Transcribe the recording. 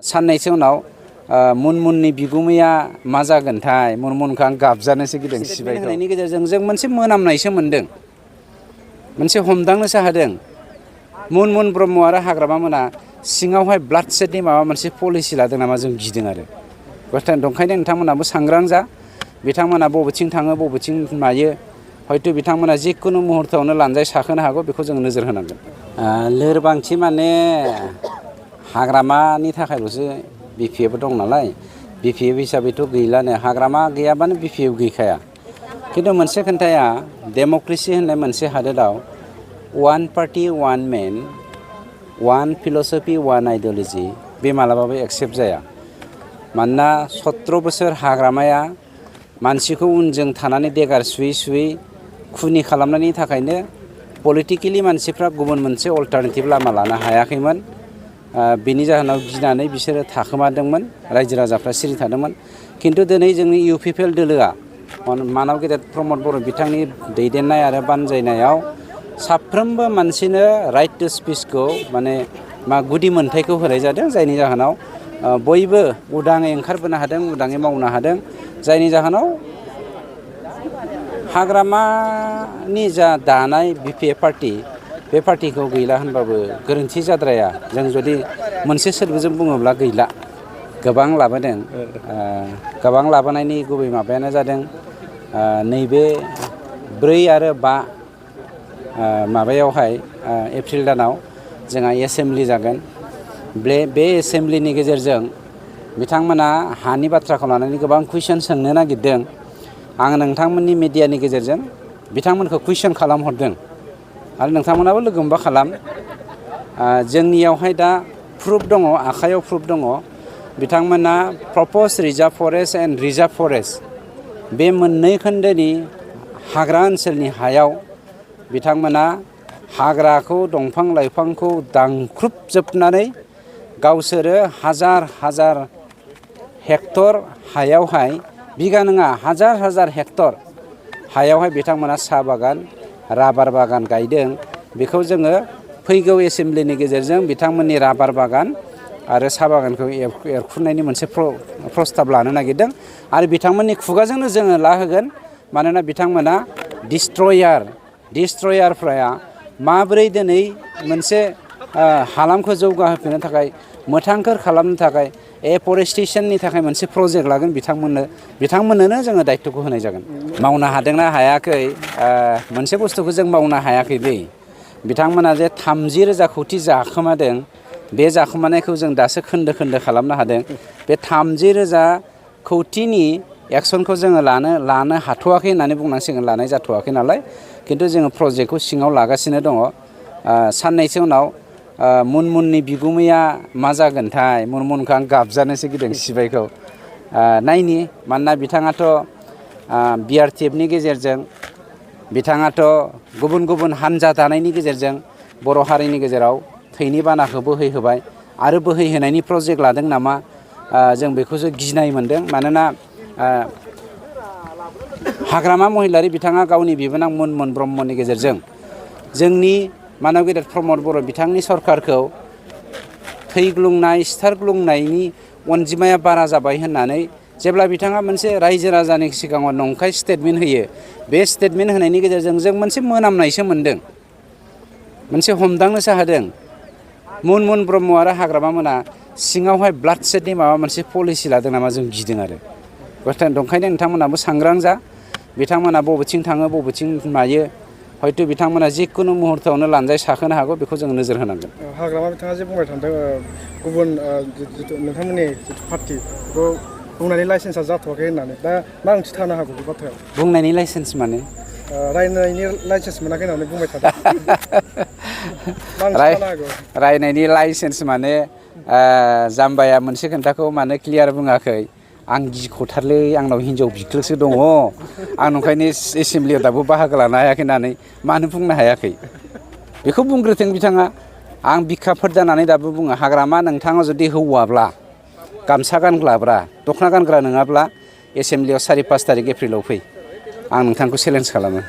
साननैसो उनाव मुनमुननि बिगुमैया मा जागोनथाय मुनमुनखौ आं गाबजानोसो गिदों सिबाय होनायनि गेजेरजों जों मोनसे मोनामनायसो मोनदों, मोनसे हमदांनोसो हादों। मुनमुन ब्रह्म आरो हाग्रामा मोना सिङावहाय ब्लाड सेडनि माबा मोनसे पलिसि लादों नामा जों गिदों आरो ओंखायनो नोंथांमोनाबो सांग्रां जा। बिथांमोना बबेथिं थाङो बबेथिं मायो, हयथ' बिथांमोना जिखुनु मुहुर्तआवनो लानजाय साखोनो हागौ, बेखौ जों नोजोर होनांगोन। लोरबांथि माने हाग्रामानि थाखायल'सो बिपिएफ दं नालाय, बिपिएफ हिसाबैथ' गैलानो, हाग्रामा गैयाबानो बिपिएफ गैखाया। खिन्थु मोनसे खोन्थाया, डेम'क्रेसि होननाय मोनसे हादोराव वान पार्टि वान मेन वान फिल'सफि वान आइडिय'लजि बे मालाबाबो एक्सेप्ट जाया। मानोना 17 बोसोर हाग्रामाया मानसिखौ उनजों थानानै देगार सुयै सुयै खुनि खालामनायनि थाखायनो पलिटिकेलि मानसिफ्रा गुबुन मोनसे अल्टारनेटिभ लामा लानो हायाखैमोन। बेनि जाहोनाव गिनानै बिसोरो थाखोमादोंमोन, रायजो राजाफ्रा सिरि थादोंमोन। खिन्थु दिनै जोंनि इउपिपिएल दोलोआ मानाव गेदेर प्रमद बर' बिथांनि दैदेननाय आरो बानजायनायाव साफ्रोमबो मानसिनो राइट टु स्पिचखौ माने गुदि मोन्थायखौ होनाय जादों, जायनि जाहोनाव बयबो उदाङै ओंखारबोनो हादों, उदाङै मावनो हादों। जायनि जाहोनाव हाग्रामानि जा दानाय बिपिएफ पार्टि, बे पार्टिखौ गैला होनबाबो गोरोन्थि जाद्राया। जों जुदि मोनसे सोदोबजों बुङोब्ला गैला, गोबां लाबोदों। गोबां लाबोनायनि गुबै माबायानो जादों नैबे 4 आरो 5 माबायावहाय एप्रिल दानाव जोंहा एसेमब्लि जागोन। बे एसेमब्लिनि गेजेरजों बिथांमोना हानि बाथ्राखौ लानानै गोबां कुइसन सोंनो नागिरदों। आं नोंथांमोननि मिडियानि गेजेरजों बिथांमोनखौ कुइसन खालामहरदों आरो नोंथांमोनाबो लोगो हमबा खालाम। जोंनियावहाय दा प्रुफ दङ, आखायाव प्रुफ दङ। बिथांमोना proposed reserve forest and reserve forest बे मोननै खोन्दोनि हाग्रा ओनसोलनि हायाव बिथांमोना हाग्राखौ, दंफां लाइफांखौ दानख्रुबजोबनानै गावसोरो हाजार हाजार हेक्टर हायावहाय, बिगा नङा हाजार हाजार हेक्टर हायावहाय बिथांमोना साहा बागान, राबार बागान गायदों। बेखौ जोङो फैगौ एसेमब्लिनि गेजेरजों बिथांमोननि राबार बागान आरो साहा बागानखौ एरखुनायनि मोनसे प्रस्ताब लानो नागिरदों आरो बिथांमोननि खुगाजोंनो जोङो लाहोगोन। मानोना बिथांमोना डिस्ट्रयारफ्रा माबोरै दिनै मोनसे हालामखौ जौगाहोफिननो थाखाय, मोथांखोर खालामनो थाखाय एफरेस्टेसननि थाखाय मोनसे प्रजेक्ट लागोन, बिथांमोननोनो जोङो दायित्वखौ होनाय जागोन। मावनो हादोंना हायाखै, मोनसे बुस्थुखौ जों मावनो हायाखैलै। बिथांमोना जे 30,000 कौटि जाखोमादों, बे जाखोमानायखौ जों दासो खोन्दो खोन्दो खालामनो हादों। बे 30,000 कौटिनि एक्सनखौ जोङो लानो हाथ'वाखै होननानै बुंनांसिगोन, लानाय जाथ'वाखै नालाय। खिन्थु जोङो प्रजेक्टखौ सिङाव लागासिनो दङ। साननैसो उनाव मुनमुननि बिगुमैया मा जागोनथाय मुनमुनखौ आं गाबजानोसो गिदों सिबायखौ। नायनि, मानोना बिथाङाथ' बिआरटिएफनि गेजेरजों, बिथाङाथ' गुबुन गुबुन हान्जा दानायनि गेजेरजों बर' हारिनि गेजेराव थैनि बानाखौ बोहैहोबाय आरो बोहैहोनायनि प्रजेक्ट लादों नामा, जों बेखौसो गिनाय मोनदों। मानोना हाग्रामा महिलारि बिथाङा गावनि बिबोनां मुनमुन ब्रह्मनि गेजेरजों जोंनि मानव गेदेर प्रमद बर' बिथांनि सरकारखौ थैग्लुंनाय, सिथारग्लुंनायनि अनजिमाया बारा जाबाय होननानै जेब्ला बिथाङा मोनसे रायजो राजानि सिगाङाव नंखाय स्टेटमेन्ट होयो, बे स्टेटमेन्ट होनायनि गेजेरजों जों मोनसे मोनामनायसो मोनदों, मोनसे हमदांनोसो हादों। मुनमुन ब्रह्म आरो हाग्रामा मोना सिङावहाय ब्लाड सेडनि माबा मोनसे पलिसि लादों नामा जों गिदों आरो ओंखायनो नोंथांमोनाबो सांग्रां जा। बिथांमोना बबेथिं थाङो बबेथिं मायो, हयथ' बिथांमोना जिखुनु मुहुर्तआवनो लानजाय साखोनो हागौ, बेखौ जों नोजोर होनांगोन। हाग्रामा बिथाङा जे बुंबाय थादों गुबुन नोंथांमोननि जिथु पार्टि बेखौ बुंनायनि लाइसेन्सआ जाथ'वाखै होननानै, दा मा ओंथि थानो हागौ बे बाथ्रायाव? बुंनायनि लाइसेन्स माने रायनायनि लाइसेन्स मोनाखै होननानै बुंबाय थादों। रायनायनि लाइसेन्स माने जाम्बाया मोनसे खोन्थाखौ मानो क्लियार बुङाखै, आं गिख'थारलै, आंनाव हिनजाव बिख्लोसो दङ, आं ओंखायनो एसेमब्लियाव दाबो बाहागो लानो हायाखै होननानै मानो बुंनो हायाखै, बेखौ बुंग्रोथों बिथाङा। आं बिखाफोर जानानै दाबो बुङो, हाग्रामा नोंथाङा जुदि हौवाब्ला, गामसा गानग्राब्रा, दख'ना गानग्रा नङाब्ला एसेमब्लियाव 4-5 थारिख एप्रिलाव फै, आं नोंथांखौ चेलेन्ज खालामो।